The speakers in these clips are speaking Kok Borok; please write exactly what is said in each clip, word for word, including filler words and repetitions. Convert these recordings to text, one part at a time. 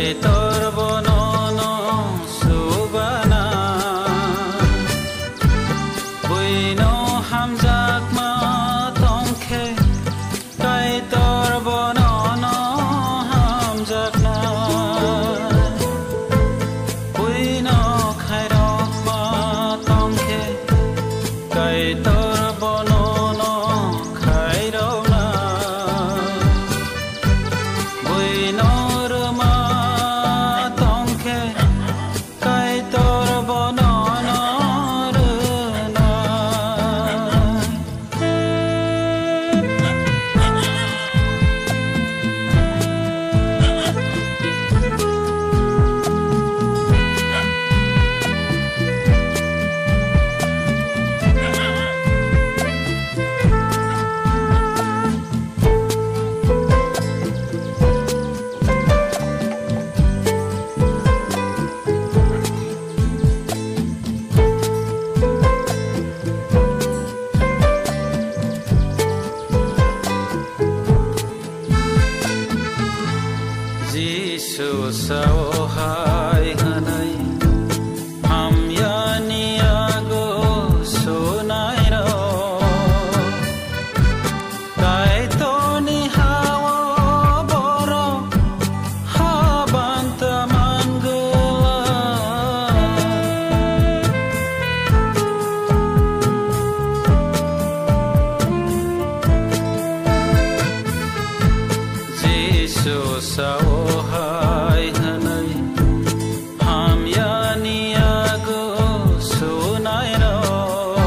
Kaitor bono no subana, buino hamjakma tongkhe, Kaitor bono no hamjakna, buino khairokma tongkhe, Kaitor bono no khairokna, buino rwma tongkhe, Kaitor bono no rwna. Jisu sao hai hwnwi, hamyani yago sunairok. Kaitorni ha-o borok habanta man glak. Jisu sao hai hwnwi, hamyani yago sunairok.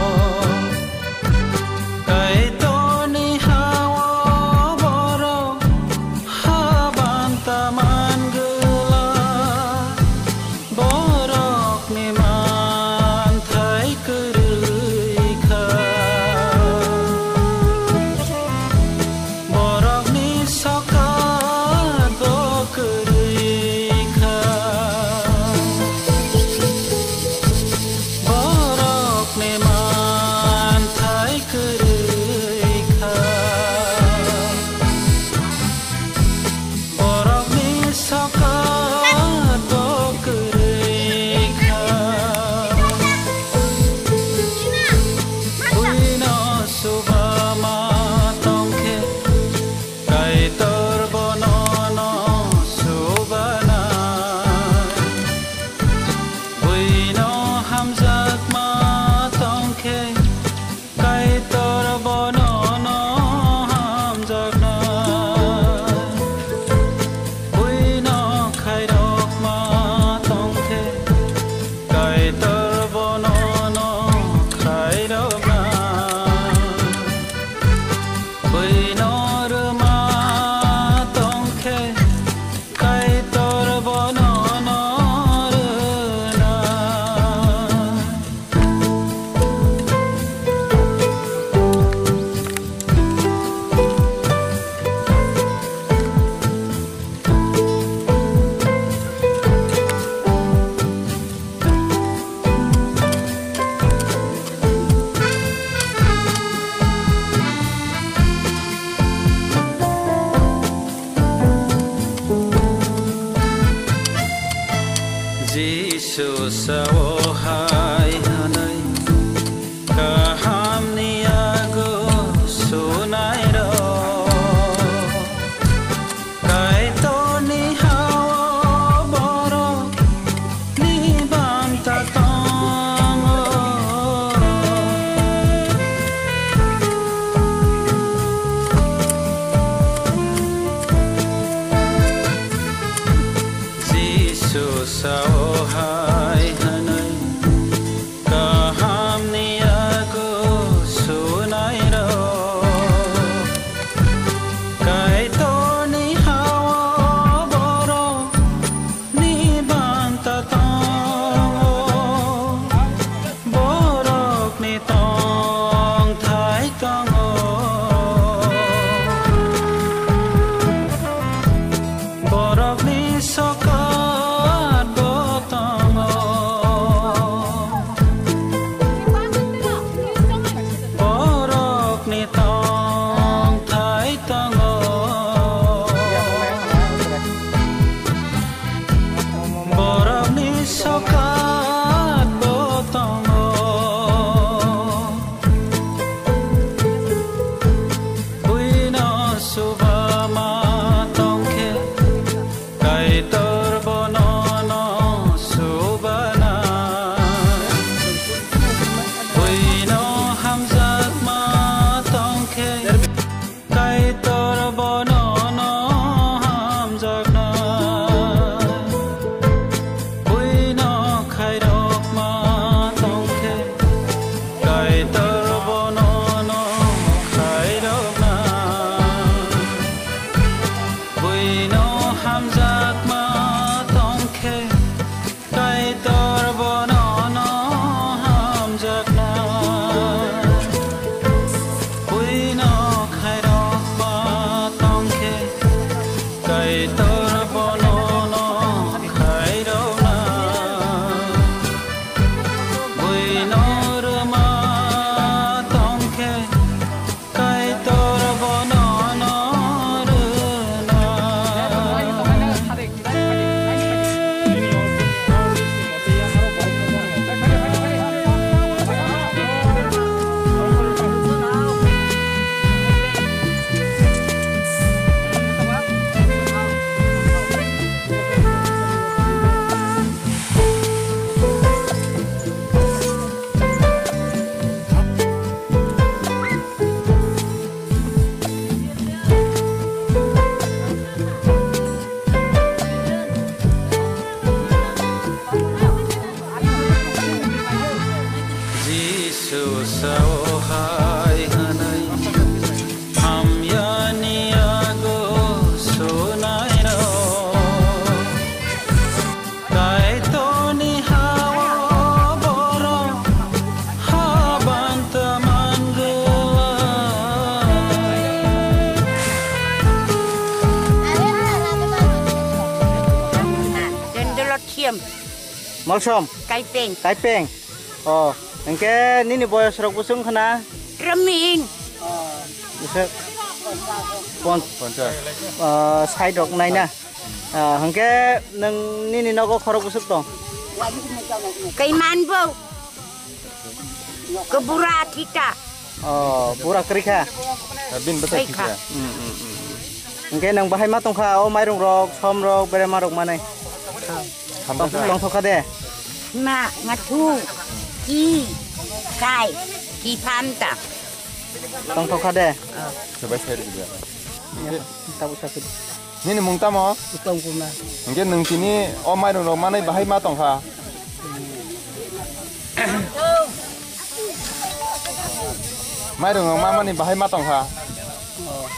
Kaitorni ha-o borok habanta man glak. Borokni manthai kwrwi kha. Borokni sokat bo kwrwi kha. Borokni manthai kwrwi kha. Borokni sokat bo kwrwi kha. Buino subama tongkhe, Kaitor bono no subana. Buino hamjakma tongkhe, Kaitor bono no hamjakna. Buino khairokma tongkhe, Kaitor bono no khairokna. Buino rwma tongkhe, Kaitor bono no rwna. Jisu sao hai hwnwi, kahamni yago sunairok. Kaitorni ha-o borokni banta tongo. Jisu sao hai hwnwi, kahamni yago sunairok. Kaitorni ha-o borokni banta tongo. Borokni tongthai tongo. Borokni sokat bo tongo. Kaitor bono no khairokna, buino rwma tongkhe, Kaitor bono no rwna. Jisu sao hai hwnwi, hamyani yago sunairok. Kaitorni hao borok habanta mangwlai. Jendelo thiem. Molsom. Kaipeng. Kaipeng. Oh, hwnkhe nini boyos rok bwswk wngkha na? Raming. Bwswk? Pon-, Ponchas. Ah, side rok nai na? Ah, hwnkhe nwng nini nogo khorok bwswk tong? Kaiman bo. Kebura kita. Oh, bura kwrwi kha? Bini bwsai Kwrwi kha. Kisa. Hmm, hmm, hmm. Hwnkhe nwng bahai ma tongkha o mairung rok, som rok, berema rok manai? Hamjakha. Tongthokha de? Ma, mathu, ki, kai, ki phamta. Tongthokha de? Sebai sai rwdi. Tabuk sakhi. Nini mung tamo? Uttom Kumar. Hwnkhe nwng tini o mairung rok manai bahai ma tongkha? Mairung rok ma mani bahai ma tongkha? Oh.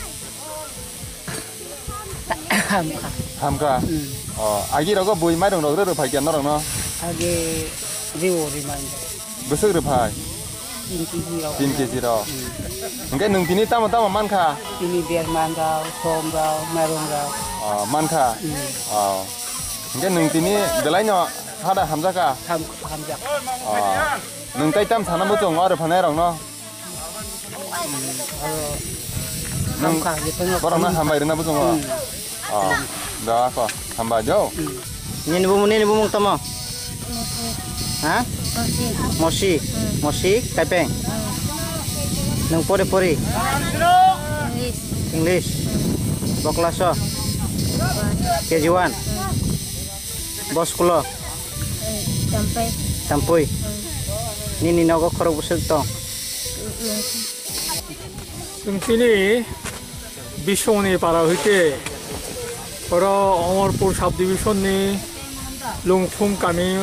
Hamkha. Hamkha? Hmm. Oh, agi rogo bui mairung rok rw rw phai khe norok no? Agi riwo ri man. Bwswk rw phai? Tin kg rok. Tin kg rok. Hmm. Hwnkhe nwng tini tamo tamo mankha? Tini berma rok, som rok, mairung rok. Oh, mankha? Hmm. Oh. Hwnkhe nwng tini belai no hada hamjakha? Ham-, hamjak. Oh. Nwng tai tam sana bo chwng oro phanai rok no? Nwng borok no hambai rwna bwskango? Hmm. Oh, da ko hambai jo. Hmm. Nini bumung, nini bumung tamo? Ha? Mosi. Mosi. Hmm. Mosi, Kaipeng. Hmm. Nwng pori pori? English. English. Bo class o? K G one. Hmm. Bo school o? Hmm. Tampui. Tampui. Hmm. Nini nogo khorok bwswk tong? Hmm. Chwng tini Biswngni para hoite oro Omorpur subdivision ni Lungphung kami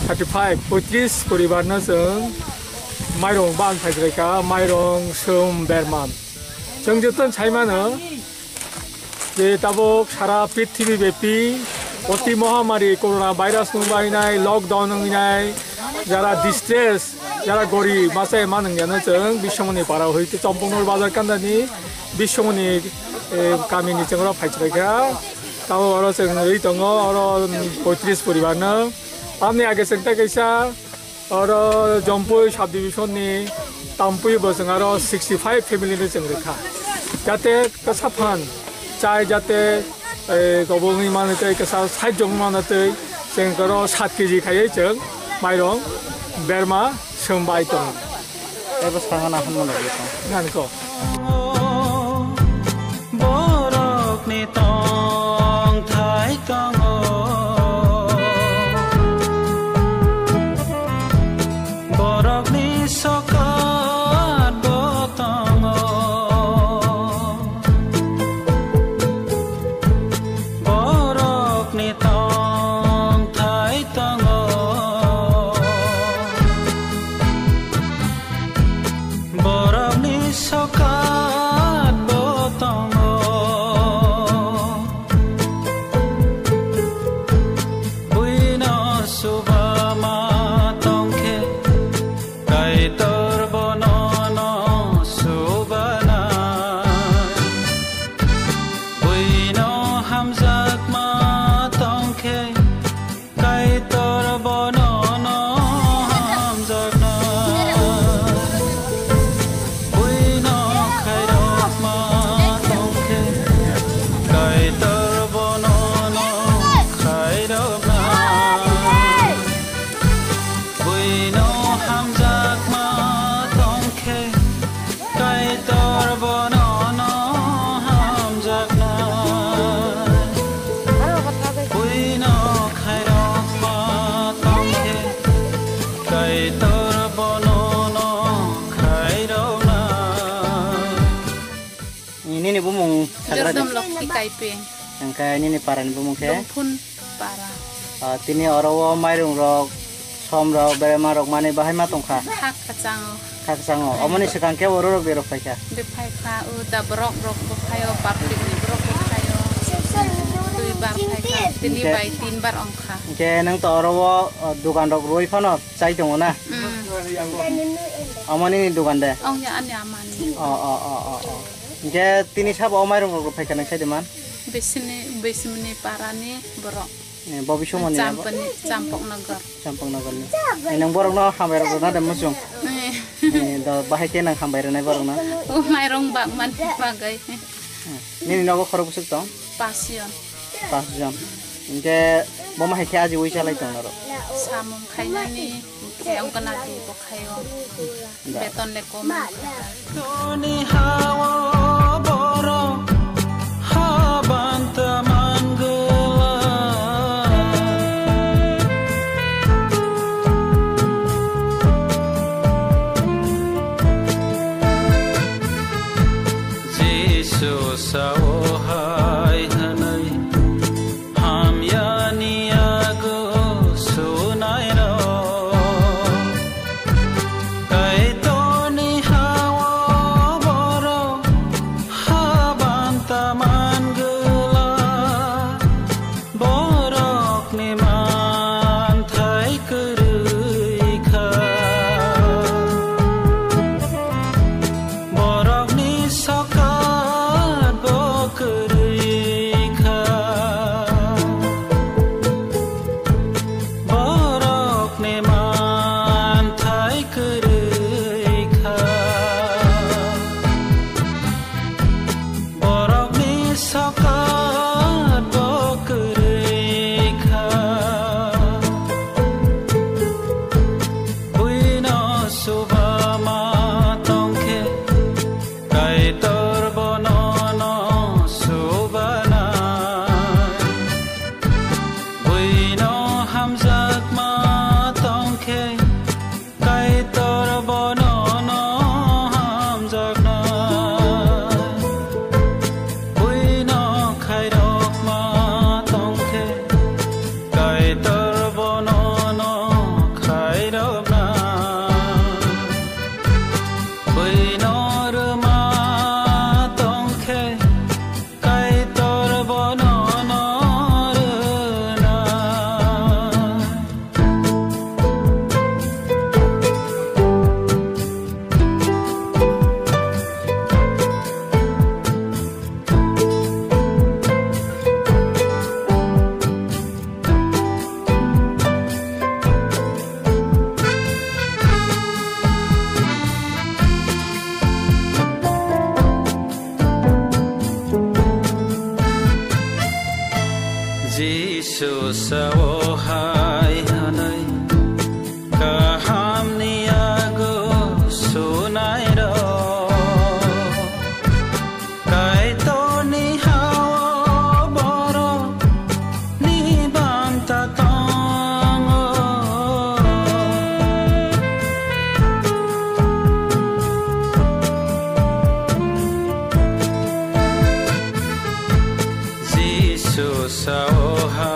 thirty five, poitris poribar no chwng mairung ban phaikhlaikha, mairung, sum, berman. Chwng joto sai mano je tabuk sara prithibi bepi oti mohamari corona virus nung bainai, lockdown nung nai, jara distress, jara gori masa eman nung yano chwng Biswngni para hoite Chompongno bazar kandani Biswngni, eh, kami ni chwng oro phaichwrai kha. Tamo oro chwng ri tongo, oro poitris poribar no. Amni age chwng ta kaisa oro Jompui subdivision ni Tampui bo chwng aro sixty five family ni chwng rikha. Jate kasa phan chai jate, eh, gobongni mano tei kasa sait jong mano tei chwng oro sat K G khaiwi chwng mairong berma sum bai tong. Tei bo sangana hwnmano tong. Ngan ko. Borokni tongthai tongo. Borokni sokat bo tongo. Borokni tongthai tongo. Borokni sokat bo tongo. Buino subama tongkhe, Kaitor bono no subana. Buino Dom Lokhi Kaipeng. Hwnkhe nini parani bumung khe? Dongphun para. Ah, tini oro o mairung rok, som rok, berema rok mani bahai ma tongkha? Kha kwchango. Kha kwchango. Omoni swkang khe oro rok berok phaikha? Bephaikha, o da borok rok bo phaio, public ni borok bo phaio. Duibar phaikha, tini bai tinbar ongkha. Hwnkhe nwng to oro o, o, dugan rok rwi phano chai tongo na? Mm. Omoni ni dugan de? Ongya ani amani. O, o, o, o, o. Hwnkhe tini sabo o mairung rok phaikha nang sai de man? Bisini, bisimni parani borok. Eh, bo bisumani abo? Champani, Champok Nagar. Champok Nagar ni. Eh, nang borok no hambai rok na de muchung? Eh. Eh, do bahai khe nang hambai rwnai borok no? O mairung bak man bagwi. Eh, nini nogo khorok bwswk tong? Passion. Pasjon. Hwnkhe bo ma hai khe ajiui chalai tong norok? Samung khainani, hwnkhe wngkha na twi bo khaio. Da. Beton le kom. Toni hao borok habanta mangala. Jisu sao hai hwnwi hamyani yago sunairok. Kaitorni hao borok habanta mangala. Borokni manthai kwrwi kha. Borokni sokat bo kwrwi kha. Borokni manthai kwrwi kha. Borokni sokat bo kwrwi kha. Buino subama tongkhe, Kaitor bono no subana. Buino hamjakma tongkhe, Kaitor bono no hamjakna. Buino khairokma tongkhe, Kaitor bono no khairokna. Buino rwma tongkhe, Kaitor bono no rwna. Jisu sao hai hwnwi, kahamni yago sunairok. Kaitorni hao borokni banta tongo. Jisu sao ha